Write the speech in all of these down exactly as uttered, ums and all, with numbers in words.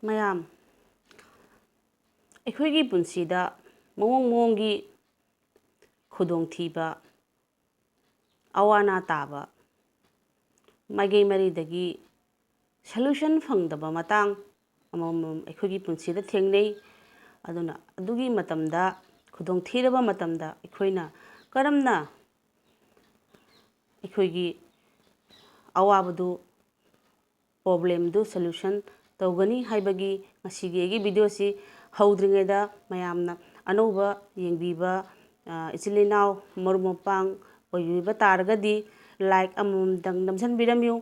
ꯃꯌꯥꯝ, ꯑꯩꯈꯣꯏꯒꯤ ꯄꯨꯟꯁꯤꯗ ꯃꯑꯣꯡ ꯃꯑꯣꯡꯒꯤ ꯈꯨꯗꯣꯡꯊꯤꯕ, ꯑꯋꯥ ꯑꯅꯥ ꯇꯥꯕ, ꯃꯥꯏꯀꯩ ꯃꯔꯤꯗꯒꯤ solution ꯐꯪꯗꯕ ꯃꯇꯥꯡ ꯑꯃꯃꯝ ꯑꯩꯈꯣꯏꯒꯤ ꯄꯨꯟꯁꯤꯗ ꯊꯦꯡꯅꯩ꯫ ꯑꯗꯨꯅ ꯑꯗꯨꯒꯤ ꯃꯇꯝꯗ, ꯈꯨꯗꯣꯡꯊꯤꯔꯕ ꯃꯇꯝꯗ ꯑꯩꯈꯣꯏꯅ ꯀꯔꯝꯅ ꯑꯩꯈꯣꯏꯒꯤ ꯑꯋꯥꯕꯗꯨ, problemꯗꯨ solution ꯇꯧꯒꯅꯤ ꯍꯥꯏꯕꯒꯤ ꯉꯁꯤꯒꯤ ꯑꯩꯒꯤ videoꯁꯤ ꯍꯧꯗ꯭ꯔꯤꯉꯩꯗ ꯃꯌꯥꯝꯅ ꯑꯅꯧꯕ ꯌꯦꯡꯕꯤꯕ, ꯑ, ꯏꯆꯤꯜ ꯏꯅꯥꯎ, ꯃꯔꯨꯞ ꯃꯄꯥꯡ ꯑꯣꯏꯕꯤꯕ ꯇꯥꯔꯒꯗꯤ like ꯑꯃꯃꯝꯇꯪ ꯅꯝꯁꯤꯟꯕꯤꯔꯝꯃꯨ,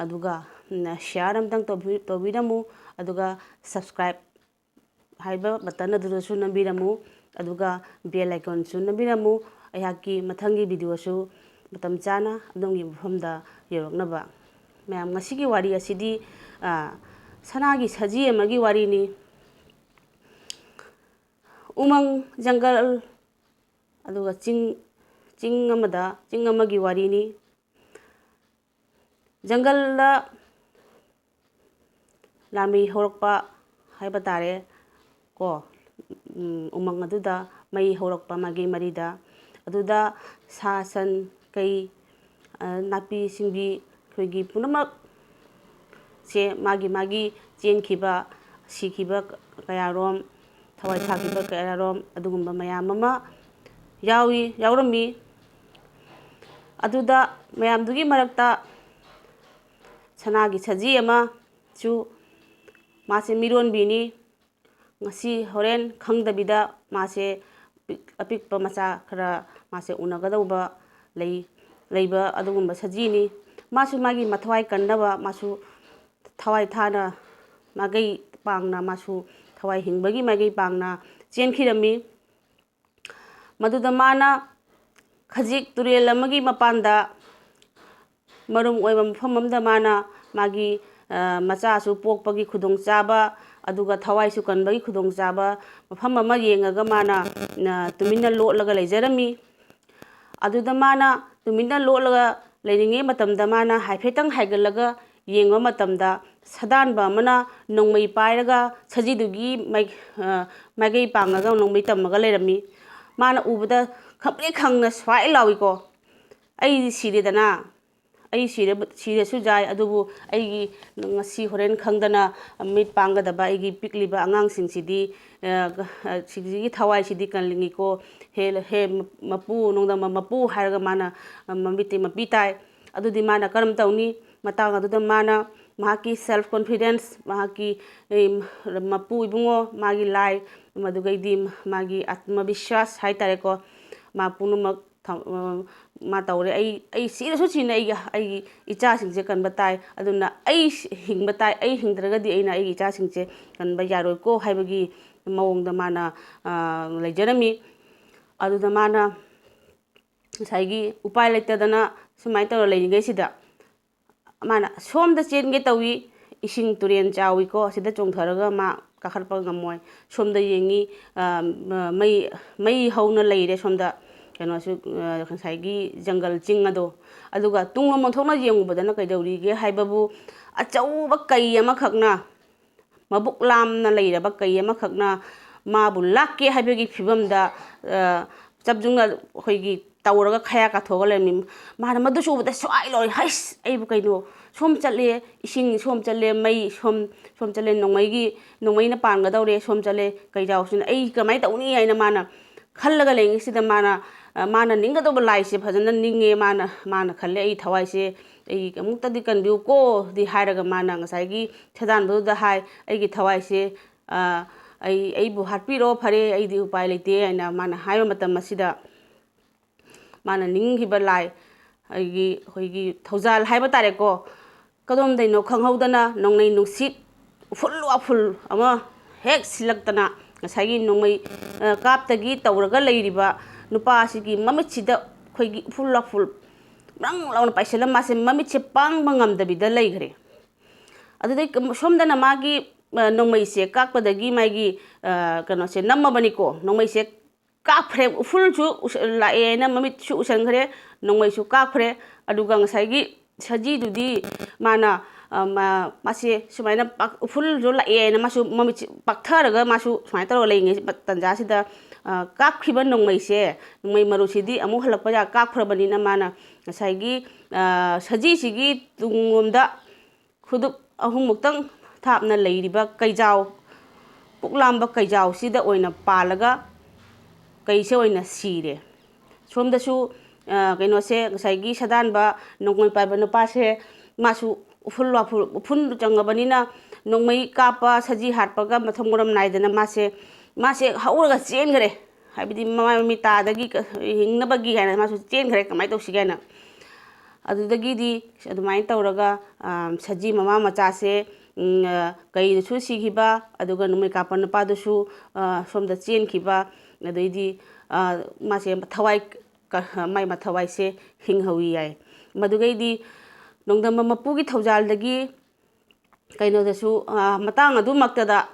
ꯑꯗꯨꯒ, ꯎꯝ, share ꯑꯃꯇꯪ ꯇꯧꯕꯤ-, ꯇꯧꯕꯤꯔꯝꯃꯨ, ꯑꯗꯨꯒ subscribe ꯍꯥꯏꯕ button ꯑꯗꯨꯗꯁꯨ ꯅꯝꯕꯤꯔꯝꯃꯨ, ꯑꯗꯨꯒ bell iconꯁꯨ ꯅꯝꯕꯤꯔꯝꯃꯨ꯫ ꯑꯩꯍꯥꯛꯀꯤ ꯃꯊꯪꯒꯤ videoꯁꯨ ꯃꯇꯝ ꯆꯥꯅ ꯑꯗꯣꯝꯒꯤ ꯃꯐꯝꯗ ꯌꯧꯔꯛꯅꯕ꯫ ꯃꯌꯥꯝ, ꯉꯁꯤꯒꯤ ꯋꯥꯔꯤ ꯑꯁꯤꯗꯤ, ꯑ, ꯁꯅꯥꯒꯤ ꯁꯖꯤ ꯑꯃꯒꯤ ꯋꯥꯔꯤꯅꯤ꯫ ꯎꯃꯪ, ꯖꯪꯒꯜ, ꯑꯗꯨꯒ ꯆꯤꯡ, ꯆꯤꯡ ꯑꯃꯗ, ꯆꯤꯡ ꯑꯃꯒꯤ ꯋꯥꯔꯤꯅꯤ꯫ ꯖꯪꯒꯜꯗ ꯂꯥꯟꯃꯤ ꯍꯧꯔꯛꯄ ꯍꯥꯏꯕ ꯇꯥꯔꯦ ꯀꯣ꯫ ꯎꯝ, ꯎꯃꯪ ꯑꯗꯨꯗ ꯃꯩ ꯍꯧꯔꯛꯄ ꯃꯥꯏꯀꯩ ꯃꯔꯤꯗ꯫ ꯑꯗꯨꯗ ꯁꯥ ꯁꯟ, ꯀꯩ, ꯑ, ꯅꯥꯄꯤ ꯁꯤꯡꯕꯤ ꯑꯩꯈꯣꯏꯒꯤ ꯄꯨꯝꯅꯃꯛꯁꯦ ꯃꯥꯒꯤ ꯃꯥꯒꯤ ꯆꯦꯟꯈꯤꯕ, ꯁꯤꯈꯤꯕ ꯀꯌꯥꯔꯣꯝ, ꯊꯋꯥꯏ ꯊꯥꯈꯤꯕ ꯀꯌꯥꯔꯣꯝ, ꯑꯗꯨꯒꯨꯝꯕ ꯃꯌꯥꯝ ꯑꯃ ꯌꯥꯎꯏ, ꯌꯥꯎꯔꯝꯃꯤ꯫ ꯑꯗꯨꯗ ꯃꯌꯥꯝꯗꯨꯒꯤ ꯃꯔꯛꯇ ꯁꯅꯥꯒꯤ ꯁꯖꯤ ꯑꯃꯁꯨ, ꯃꯥꯁꯦ ꯃꯤꯔꯣꯟꯕꯤꯅꯤ꯫ ꯉꯁꯤ ꯍꯣꯔꯦꯟ ꯈꯪꯗꯕꯤꯗ ꯃꯥꯁꯦ ꯄꯤꯛ-, ꯑꯄꯤꯛꯄ ꯃꯆꯥ ꯈꯔ ꯃꯥꯁꯦ ꯎꯅꯒꯗꯧꯕ ꯂꯩ, ꯂꯩꯕ ꯑꯗꯨꯒꯨꯝꯕ ꯁꯖꯤꯅꯤ꯫ ꯃꯥꯁꯨ ꯃꯥꯒꯤ ꯃꯊ꯭ꯋꯥꯏ ꯀꯟꯅꯕ, ꯃꯥꯁꯨ ꯊꯋꯥꯏ ꯊꯥꯅ, ꯃꯥꯏꯀꯩ ꯄꯥꯡꯅ, ꯃꯥꯁꯨ ꯊꯋꯥꯏ ꯍꯤꯡꯕꯒꯤ ꯃꯥꯏꯀꯩ ꯄꯥꯡꯅ ꯆꯦꯟꯈꯤꯔꯝꯃꯤ꯫ ꯃꯗꯨꯗ ꯃꯥꯅ ꯈꯖꯤꯛ ꯇꯨꯔꯦꯜ ꯑꯃꯒꯤ ꯃꯄꯥꯟꯗ ꯃꯔꯨꯝ ꯑꯣꯏꯕ ꯃꯐꯝ ꯑꯃꯗ ꯃꯥꯅ ꯃꯥꯒꯤ, ꯑ, ꯃꯆꯥꯁꯨ ꯄꯣꯛꯄꯒꯤ ꯈꯨꯗꯣꯡꯆꯥꯕ, ꯑꯗꯨꯒ ꯊꯋꯥꯏꯁꯨ ꯀꯟꯕꯒꯤ ꯈꯨꯗꯣꯡꯆꯥꯕ ꯃꯐꯝ ꯑꯃ ꯌꯦꯡꯉꯒ ꯃꯥꯅ, ꯑ, ꯇꯨꯃꯤꯟꯅ ꯂꯣꯠꯂꯒ ꯂꯩꯖꯔꯝꯃꯤ꯫ ꯑꯗꯨꯗ ꯃꯥꯅ ꯇꯨꯃꯤꯟꯅ ꯂꯣꯠꯂꯒ ꯂꯩꯔꯤꯉꯩ ꯃꯇꯝꯗ ꯃꯥꯅ ꯍꯥꯏꯐꯦꯠꯇꯪ ꯍꯥꯏꯒꯠꯂꯒ ꯌꯦꯡꯕ ꯃꯇꯝꯗ ꯁꯗꯥꯟꯕ ꯑꯃꯅ ꯅꯣꯡꯃꯩ ꯄꯥꯏꯔꯒ ꯁꯖꯤꯗꯨꯒꯤ ꯃꯥꯏ-, ꯑ, ꯃꯥꯏꯀꯩ ꯄꯥꯡꯉꯒ ꯅꯣꯡꯃꯩ ꯇꯝꯃꯒ ꯂꯩꯔꯝꯃꯤ꯫ ꯃꯥꯅ ꯎꯕꯗ ꯈꯪꯄ꯭ꯔꯦꯛ ꯈꯪꯅ ꯁ꯭ꯋꯥꯏ ꯂꯥꯎꯏꯀꯣ꯫ ꯑꯩꯗꯤ ꯁꯤꯔꯦꯗꯅ, ꯑꯩ ꯁꯤꯔꯦ-, ꯁꯤꯔꯁꯨ ꯌꯥꯏ, ꯑꯗꯨꯕꯨ ꯑꯩꯒꯤ ꯉꯁꯤ ꯍꯣꯔꯦꯟ ꯈꯪꯗꯅ ꯃꯤꯠ ꯄꯥꯡꯒꯗꯕ ꯑꯩꯒꯤ ꯄꯤꯛꯂꯤꯕ ꯑꯉꯥꯡꯁꯤꯡꯁꯤꯗꯤ, ꯑ, ꯁꯤꯒꯤ ꯊꯋꯥꯏꯁꯤꯗꯤ ꯀꯜꯂꯤꯉꯤꯀꯣ꯫ "ꯍꯦ, ꯍꯦ ꯃꯄꯨ, ꯅꯣꯡꯗꯝꯕ ꯃꯄꯨ" ꯍꯥꯏꯔꯒ ꯃꯥꯅ ꯃꯃꯤꯠꯇꯤ ꯃꯄꯤ ꯇꯥꯏ꯫ ꯑꯗꯨꯗꯤ ꯃꯥꯅ ꯀꯔꯝ ꯇꯧꯅꯤ? ꯃꯇꯥꯡ ꯑꯗꯨꯗ ꯃꯥꯅ ꯃꯍꯥꯛꯀꯤ self confidence, ꯃꯍꯥꯛꯀꯤ, ꯑꯦ, ꯃꯄꯨ ꯏꯕꯨꯡꯉꯣ, ꯃꯥꯒꯤ ꯂꯥꯏ, ꯃꯗꯨꯒꯩꯗꯤ ꯃꯥꯒꯤ ꯑꯥꯇꯃꯕꯤꯁ꯭ꯋꯥꯁ ꯍꯥꯏ ꯇꯥꯔꯦꯀꯣ, ꯃꯥ ꯄꯨꯝꯅꯃꯛ ꯊ-, ꯑ, ꯃꯥ ꯇꯧꯔꯦ꯫ "ꯑꯩ, ꯑꯩ ꯁꯤꯔꯁꯨ ꯁꯤꯅ ꯑꯩꯒꯤ, ꯑꯩꯒꯤ ꯏꯆꯥꯁꯤꯡꯁꯦ ꯀꯟꯕ ꯇꯥꯏ꯫ ꯑꯗꯨꯅ ꯑꯩ ꯁꯤ-, ꯍꯤꯡꯕ ꯇꯥꯏ꯫ ꯑꯩ ꯍꯤꯡꯗ꯭ꯔꯒꯗꯤ ꯑꯩꯅ ꯑꯩꯒꯤ ꯏꯆꯥꯁꯤꯡꯁꯦ ꯀꯟꯕ ꯌꯥꯔꯣꯏꯀꯣ" ꯍꯥꯏꯕꯒꯤ ꯃꯑꯣꯡꯗ ꯃꯥꯅ, ꯑ, ꯂꯩꯖꯔꯝꯃꯤ꯫ ꯑꯗꯨꯗ ꯃꯥꯅ ꯉꯁꯥꯏꯒꯤ ꯎꯄꯥꯏ ꯂꯩꯇꯗꯅ ꯁꯨꯃꯥꯏꯅ ꯇꯧꯔ ꯂꯩꯔꯤꯉꯩꯁꯤꯗ ꯃꯥꯅ ꯁꯣꯝꯗ ꯆꯦꯟꯒꯦ ꯇꯧꯏ, ꯏꯁꯤꯡ ꯇꯨꯔꯦꯟ ꯆꯥꯎꯏꯀꯣ, ꯑꯁꯤꯗ ꯆꯣꯡꯊꯔꯒ ꯃꯥ ꯀꯥꯈꯠꯄ ꯉꯝꯃꯣꯏ꯫ ꯁꯣꯝꯗ ꯌꯦꯡꯉꯤ, ꯑ, ꯃꯩ, ꯃꯩ ꯍꯧꯅ ꯂꯩꯔꯦ ꯁꯣꯝꯗ꯫ ꯀꯩꯅꯣꯁꯨ, ꯑ, ꯉꯁꯥꯏꯒꯤ ꯖꯪꯒꯜ ꯆꯤꯡ ꯑꯗꯣ꯫ ꯑꯗꯨꯒ ꯇꯨꯡꯂꯣꯝ ꯑꯣꯟꯊꯣꯛꯅ ꯌꯦꯡꯉꯨꯕꯗꯅ ꯀꯩꯗꯧꯔꯤꯒꯦ ꯍꯥꯏꯕꯕꯨ, ꯑꯆꯧꯕ ꯀꯩ ꯑꯃꯈꯛꯅ, ꯃꯕꯨꯛ ꯂꯥꯝꯅ ꯂꯩꯔꯕ ꯀꯩ ꯑꯃꯈꯛꯅ ꯃꯥꯕꯨ ꯂꯥꯛꯀꯦ ꯍꯥꯏꯕꯒꯤ ꯐꯤꯕꯝꯗ, ꯑ, ꯆꯞ ꯌꯨꯡꯅ ꯑꯩꯈꯣꯏꯒꯤ ꯇꯧꯔꯒ ꯈꯌꯥ ꯀꯥꯊꯣꯛꯑꯒ ꯂꯩꯔꯝꯃꯤ꯫ ꯃꯥꯅ ꯃꯗꯨꯁꯨ ꯎꯕꯗ ꯁ꯭ꯋꯥꯏ ꯂꯣꯏꯔꯦ, "ꯍꯩꯁ, ꯑꯩꯕꯨ ꯀꯩꯅꯣ, ꯁꯣꯝ ꯆꯠꯂꯦ, ꯏꯁꯤꯡ ꯁꯣꯝ ꯆꯠꯂꯦ, ꯃꯩ ꯁꯣꯝ, ꯁꯣꯝ ꯆꯠꯂꯦ, ꯅꯣꯡꯃꯩꯒꯤ, ꯅꯣꯡꯃꯩꯅ ꯄꯥꯟꯒꯗꯧꯔꯦ, ꯁꯣꯝ ꯆꯠꯂꯦ, ꯀꯩꯖꯥꯎꯁꯤꯅ ꯑꯩ ꯀꯃꯥꯏꯅ ꯇꯧꯅꯤ?" ꯍꯥꯏꯅ ꯃꯥꯅ ꯈꯜꯂꯒ ꯂꯩꯔꯤꯉꯩꯁꯤꯗ ꯃꯥꯅ, ꯑ, ꯃꯥꯅ ꯅꯤꯡꯒꯗꯧꯕ ꯂꯥꯏꯁꯦ ꯐꯖꯅ ꯅꯤꯡꯉꯦ꯫ ꯃꯥꯅ, ꯃꯥꯅ ꯈꯜꯂꯦ, "ꯑꯩ ꯊꯋꯥꯏꯁꯦ ꯑꯩ ꯑꯃꯨꯛꯇꯗꯤ ꯀꯟꯕꯤꯌꯨꯀꯣ"ꯗꯤ ꯍꯥꯏꯔꯒ ꯃꯥꯅ ꯉꯁꯥꯏꯒꯤ ꯁꯦꯗꯥꯟꯕꯗꯨꯗ ꯍꯥꯏ, "ꯑꯩꯒꯤ ꯊꯋꯥꯏꯁꯦ, ꯑ, ꯑꯩ, ꯑꯩꯕꯨ ꯍꯥꯠꯄꯤꯔꯣ, ꯐꯔꯦ, ꯑꯩꯗꯤ ꯎꯄꯥꯏ ꯂꯩꯇꯦ" ꯍꯥꯏꯅ ꯃꯥꯅ ꯍꯥꯏꯕ ꯃꯇꯝ ꯑꯁꯤꯗ, ꯃꯥꯅ ꯅꯤꯡꯈꯤꯕ ꯂꯥꯏ, ꯑꯩꯒꯤ, ꯑꯩꯈꯣꯏꯒꯤ ꯊꯧꯖꯥꯜ ꯍꯥꯏꯕ ꯇꯥꯔꯦꯀꯣ, ꯀꯗꯣꯝꯗꯩꯅꯣ ꯈꯪꯍꯧꯗꯅ ꯅꯣꯡꯂꯩ ꯅꯨꯡꯁꯤꯠ, ꯎꯐꯨꯜ ꯋꯥꯐꯨꯜ ꯑꯃ ꯍꯦꯛ ꯁꯤꯜꯂꯛꯇꯅ, ꯉꯁꯥꯏꯒꯤ ꯅꯣꯡꯃꯩ, ꯑ, ꯀꯥꯞꯇꯒꯤ ꯇꯧꯔꯒ ꯂꯩꯔꯤꯕ ꯅꯨꯄꯥ ꯑꯁꯤꯒꯤ ꯃꯃꯤꯠꯁꯤꯗ ꯑꯩꯈꯣꯏꯒꯤ ꯎꯐꯨꯜ ꯋꯥꯐꯨꯜ ꯕ꯭ꯔꯪ ꯂꯥꯎꯅ ꯄꯥꯏꯁꯤꯜꯂ ꯃꯥꯁꯦ ꯃꯃꯤꯠꯁꯦ ꯄꯥꯡꯕ ꯉꯝꯗꯕꯤꯗ ꯂꯩꯈ꯭ꯔꯦ꯫ ꯑꯗꯨꯗꯩ ꯀ-, ꯁꯣꯝꯗꯅ ꯃꯥꯒꯤ, ꯑ, ꯅꯣꯡꯃꯩꯁꯦ ꯀꯥꯞꯄꯗꯒꯤ ꯃꯥꯒꯤ, ꯑ, ꯀꯩꯅꯣꯁꯦ ꯅꯝꯃꯕꯅꯤꯀꯣ, ꯅꯣꯡꯃꯩꯁꯦ ꯀꯥꯞꯈ꯭ꯔꯦ, ꯎꯐꯨꯜꯁꯨ ꯎꯁ-, ꯂꯥꯛꯑꯦ ꯍꯥꯏꯅ ꯃꯃꯤꯠꯁꯨ ꯎꯁꯟꯈ꯭ꯔꯦ, ꯅꯣꯡꯃꯩꯁꯨ ꯀꯥꯞꯈ꯭ꯔꯦ꯫ ꯑꯗꯨꯒ ꯉꯁꯥꯏꯒꯤ ꯁꯖꯤꯗꯨꯗꯤ ꯃꯥꯅ, ꯑ, ꯃꯥ-, ꯃꯥꯁꯦ ꯁꯨꯃꯥꯏꯅ ꯄꯥꯛ-, ꯎꯐꯨꯜꯁꯨ ꯂꯥꯛꯑꯦꯅ ꯃꯥꯁꯨ ꯃꯃꯤꯠꯁꯦ ꯄꯥꯛꯊꯔꯒ ꯃꯥꯁꯨ ꯁꯨꯃꯥꯏꯅ ꯇꯧꯔꯒ ꯂꯩꯔꯤꯉꯩ ꯇꯟꯖꯥꯁꯤꯗ, ꯑ, ꯀꯥꯞꯈꯤꯕ ꯅꯣꯡꯃꯩꯁꯦ, ꯅꯣꯡꯃꯩ ꯃꯔꯨꯁꯤꯗꯤ ꯑꯃꯨꯛ ꯍꯜꯂꯛꯄ ꯌꯥ-, ꯀꯥꯞꯈ꯭ꯔꯕꯅꯤꯅ ꯃꯥꯅ ꯉꯁꯥꯏꯒꯤ, ꯑ, ꯁꯖꯤꯁꯤꯒꯤ ꯇꯨꯡꯂꯣꯝꯗ ꯈꯨꯗꯨꯞ ꯑꯍꯨꯝꯃꯨꯛꯇꯪ ꯊꯥꯞꯅ ꯂꯩꯔꯤꯕ ꯀꯩꯖꯥꯎ, ꯄꯨꯛꯂꯥꯝꯕ ꯀꯩꯖꯥꯎꯁꯤꯗ ꯑꯣꯏꯅ ꯄꯥꯜꯂꯒ ꯀꯩꯁꯦ ꯑꯣꯏꯅ ꯁꯤꯔꯦ꯫ ꯁꯣꯝꯗꯁꯨ, ꯑ, ꯀꯩꯅꯣꯁꯦ, ꯉꯁꯥꯏꯒꯤ ꯁꯥꯗꯥꯟꯕ ꯅꯣꯡꯃꯩ ꯄꯥꯏꯕ ꯅꯨꯄꯥꯁꯦ, ꯃꯥꯁꯨ ꯎꯐꯨꯜ ꯋꯥꯐꯨꯜ, ꯎꯐꯨꯜ ꯆꯪꯉꯕꯅꯤꯅ ꯅꯣꯡꯃꯩ ꯀꯥꯞꯄ, ꯁꯖꯤ ꯍꯥꯠꯄꯒ ꯃꯊꯣꯡ ꯃꯔꯝ ꯅꯥꯏꯗꯅ ꯃꯥꯁꯦ, ꯃꯥꯁꯦ ꯍꯧꯔꯒ ꯆꯦꯟꯈ꯭ꯔꯦ꯫ ꯍꯥꯏꯕꯗꯤ ꯃꯃꯥꯏ ꯃꯃꯤꯠ ꯇꯥꯗꯒꯤ ꯀ-, ꯍꯤꯡꯅꯕꯒꯤ ꯍꯥꯏꯅ ꯃꯥꯁꯨ ꯆꯦꯟꯈ꯭ꯔꯦ, ꯀꯃꯥꯏꯅ ꯇꯧꯁꯤꯒꯦ ꯍꯥꯏꯅ꯫ ꯑꯗꯨꯗꯒꯤꯗꯤ ꯑꯗꯨꯃꯥꯏꯅ ꯇꯧꯔꯒ, ꯑ, ꯁꯖꯤ ꯃꯃꯥ ꯃꯆꯥꯁꯦ, ꯎꯝ, ꯑ, ꯀꯩꯗꯁꯨ ꯁꯤꯈꯤꯕ, ꯑꯗꯨꯒ ꯅꯣꯡꯃꯩ ꯀꯥꯞꯄ ꯅꯨꯄꯥꯗꯨꯁꯨ, ꯑ, ꯁꯣꯝꯗ ꯆꯦꯟꯈꯤꯕ, ꯑꯗꯩꯗꯤ, ꯑ, ꯃꯥꯁꯦ ꯊꯋꯥꯏ ꯀ-, ꯃꯥꯏ ꯃꯊꯋꯥꯏꯁꯦ ꯍꯤꯡꯍꯧꯏ ꯌꯥꯏ꯫ ꯃꯗꯨꯒꯩꯗꯤ ꯅꯣꯡꯗꯝꯕ ꯃꯄꯨꯒꯤ ꯊꯧꯖꯥꯜꯗꯒꯤ ꯀꯩꯅꯣꯗꯁꯨ, ꯑ, ꯃꯇꯥꯡ ꯑꯗꯨꯃꯛꯇꯗ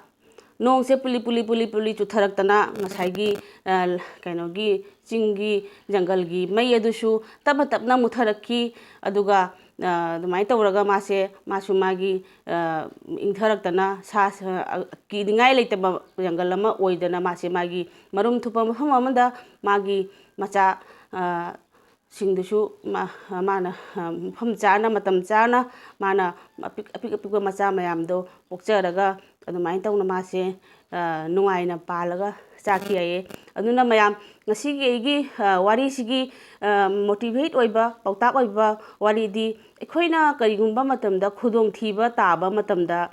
ꯅꯣꯡꯁꯦ ꯄꯨꯂꯤ ꯄꯨꯂꯤ ꯄꯨꯂꯤ ꯄꯨꯂꯤ ꯆꯨꯊꯔꯛꯇꯅ ꯉꯁꯥꯏꯒꯤ, ꯑ, ꯀꯩꯅꯣꯒꯤ ꯆꯤꯡꯒꯤ ꯖꯪꯒꯜꯒꯤ ꯃꯩ ꯑꯗꯨꯁꯨ ꯇꯞꯅ ꯇꯞꯅ ꯃꯨꯠꯊꯔꯛꯈꯤ꯫ ꯑꯗꯨꯒ, ꯑ, ꯑꯗꯨꯃꯥꯏꯅ ꯇꯧꯔꯒ ꯃꯥꯁꯦ, ꯃꯥꯁꯨ ꯃꯥꯒꯤ, ꯑ, ꯏꯪꯊꯔꯛꯇꯅ ꯁꯥ, ꯁ-, ꯑ, ꯀꯤꯅꯤꯡꯉꯥꯏ ꯂꯩꯇꯕ ꯖꯪꯒꯜ ꯑꯃ ꯑꯣꯏꯗꯅ ꯃꯥꯁꯦ ꯃꯥꯒꯤ ꯃꯔꯨꯝ ꯊꯨꯞꯄ ꯃꯐꯝ ꯑꯃꯗ ꯃꯥꯒꯤ ꯃꯆꯥ, ꯑ, ꯁꯤꯡꯗꯨꯁꯨ ꯃꯥ-, ꯃꯥꯅ, ꯑ, ꯃꯐꯝ ꯆꯥꯅ, ꯃꯇꯝ ꯆꯥꯅ ꯃꯥꯅ ꯑꯄꯤꯛ, ꯑꯄꯤꯛ ꯑꯄꯤꯛꯄ ꯃꯆꯥ ꯃꯌꯥꯝꯗꯣ ꯄꯣꯛꯆꯔꯒ ꯑꯗꯨꯃꯥꯏꯅ ꯇꯧꯅ ꯃꯥꯁꯦ, ꯑ, ꯅꯨꯡꯉꯥꯏꯅ ꯄꯥꯜꯂꯒ ꯆꯥꯈꯤ ꯍꯥꯏꯌꯦ꯫ ꯑꯗꯨꯅ ꯃꯌꯥꯝ, ꯉꯁꯤꯒꯤ ꯑꯩꯒꯤ, ꯑ, ꯋꯥꯔꯤꯁꯤꯒꯤ, ꯑ, motivate ꯑꯣꯏꯕ, ꯄꯥꯎꯇꯥꯛ ꯑꯣꯏꯕ ꯋꯥꯔꯤꯗꯤ, ꯑꯩꯈꯣꯏꯅ ꯀꯔꯤꯒꯨꯝꯕ ꯃꯇꯝꯗ ꯈꯨꯗꯣꯡꯊꯤꯕ ꯇꯥꯕ ꯃꯇꯝꯗ,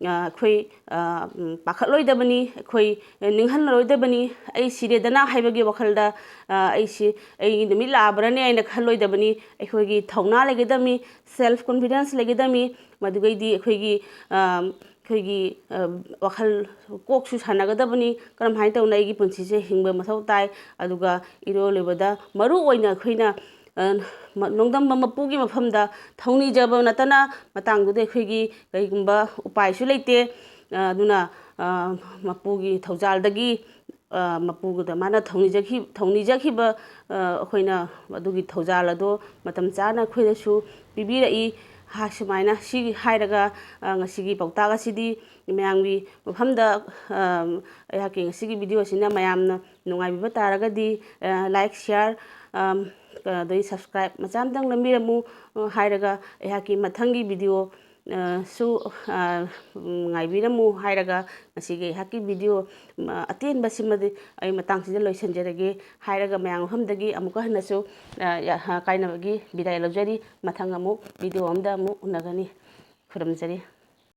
ꯑ, ꯑꯩꯈꯣꯏ, ꯑ, ꯎꯝ, ꯄꯥꯈꯠꯂꯣꯏꯗꯕꯅꯤ, ꯑꯩꯈꯣꯏ ꯅꯤꯡꯍꯟꯅꯔꯣꯏꯗꯕꯅꯤ꯫ ꯑꯩ ꯁꯤꯔꯦꯗꯅ ꯍꯥꯏꯕꯒꯤ ꯋꯥꯈꯜꯗ, ꯑ, ꯑꯩ ꯁꯤ-, ꯑꯩꯒꯤ ꯅꯨꯃꯤꯠ ꯂꯥꯛꯑꯕ꯭ꯔꯅꯦ ꯍꯥꯏꯅ ꯈꯜꯂꯣꯏꯗꯕꯅꯤ꯫ ꯑꯩꯈꯣꯏꯒꯤ ꯊꯧꯅꯥ ꯂꯩꯒꯗꯕꯅꯤ, self confidence ꯂꯩꯒꯗꯕꯅꯤ꯫ ꯃꯗꯨꯒꯩꯗꯤ ꯑꯩꯈꯣꯏꯒꯤ, ꯑ, ꯑꯩꯈꯣꯏꯒꯤ, ꯑ, ꯋꯥꯈꯜ ꯀꯣꯛꯁꯨ ꯁꯥꯟꯅꯒꯗꯕꯅꯤ꯫ ꯀꯔꯝ ꯍꯥꯏꯅ ꯇꯧꯅ ꯑꯩꯒꯤ ꯄꯨꯟꯁꯤꯁꯦ ꯍꯤꯡꯕ ꯃꯊꯧ ꯇꯥꯏ? ꯑꯗꯨꯒ ꯏꯔꯣꯏ ꯂꯣꯏꯕꯗ ꯃꯔꯨ ꯑꯣꯏꯅ ꯑꯩꯈꯣꯏꯅ, ꯑ, ꯃ-, ꯅꯣꯡꯗꯝꯕ ꯃꯄꯨꯒꯤ ꯃꯐꯝꯗ ꯊꯧꯅꯤꯖꯕ ꯅꯠꯇꯅ ꯃꯇꯥꯡꯗꯨꯗ ꯑꯩꯈꯣꯏꯒꯤ ꯀꯔꯤꯒꯨꯝꯕ ꯎꯄꯥꯏꯁꯨ ꯂꯩꯇꯦ꯫ ꯑ, ꯑꯗꯨꯅ, ꯑ, ꯃꯄꯨꯒꯤ ꯊꯧꯖꯥꯜꯗꯒꯤ, ꯑ, ꯃꯄꯨꯗ ꯃꯥꯅ ꯊꯧꯅꯤꯖꯈꯤ-, ꯊꯧꯅꯤꯖꯈꯤꯕ, ꯑ, ꯑꯩꯈꯣꯏꯅ ꯑꯗꯨꯒꯤ ꯊꯧꯖꯥꯜ ꯑꯗꯣ ꯃꯇꯝ ꯆꯥꯅ ꯑꯩꯈꯣꯏꯗꯁꯨ ꯄꯤꯕꯤꯔꯛꯏ꯫ ꯍꯥ-, ꯁꯨꯃꯥꯏꯅ ꯁꯤꯒꯤ ꯍꯥꯏꯔꯒ, ꯑ, ꯉꯁꯤꯒꯤ ꯄꯥꯎꯇꯥꯛ ꯑꯁꯤꯗꯤ ꯃꯌꯥꯝꯒꯤ ꯃꯐꯝꯗ, ꯑ, ꯑꯩꯍꯥꯛꯀꯤ ꯉꯁꯤꯒꯤ video ꯑꯁꯤꯅ ꯃꯌꯥꯝꯅ ꯅꯨꯡꯉꯥꯏꯕꯤꯕ ꯇꯥꯔꯒꯗꯤ, ꯑ, like, share, ꯑꯝ, ꯑꯗꯩ subscribe ꯃꯆꯥ ꯑꯃꯇꯪ ꯅꯝꯕꯤꯔꯝꯃꯨ, ꯑ, ꯍꯥꯏꯔꯒ ꯑꯩꯍꯥꯛꯀꯤ ꯃꯊꯪꯒꯤ video, ꯑ, ꯁꯨ, ꯑ, ꯎꯝ, ꯉꯥꯏꯕꯤꯔꯝꯃꯨ ꯍꯥꯏꯔꯒ ꯉꯁꯤꯒꯤ ꯑꯩꯍꯥꯛꯀꯤ video, ꯑ, ꯑꯇꯦꯟꯕꯁꯤꯃꯗꯤ ꯑꯩ ꯃꯇꯥꯡꯁꯤꯗ ꯂꯣꯏꯁꯤꯟꯖꯔꯒꯦ ꯍꯥꯏꯔꯒ ꯃꯌꯥꯝ ꯃꯐꯝꯗꯒꯤ ꯑꯃꯨꯛꯀ ꯍꯟꯅꯁꯨ, ꯑ, ꯌꯥ-, ꯍ-, ꯀꯥꯏꯅꯕꯒꯤ ꯕꯤꯗꯥꯏ ꯂꯧꯖꯔꯤ꯫ ꯃꯊꯪ ꯑꯃꯨꯛ video ꯑꯃꯗ ꯑꯃꯨꯛ ꯎꯅꯒꯅꯤ꯫ ꯈꯨꯔꯨꯝꯖꯔꯤ꯫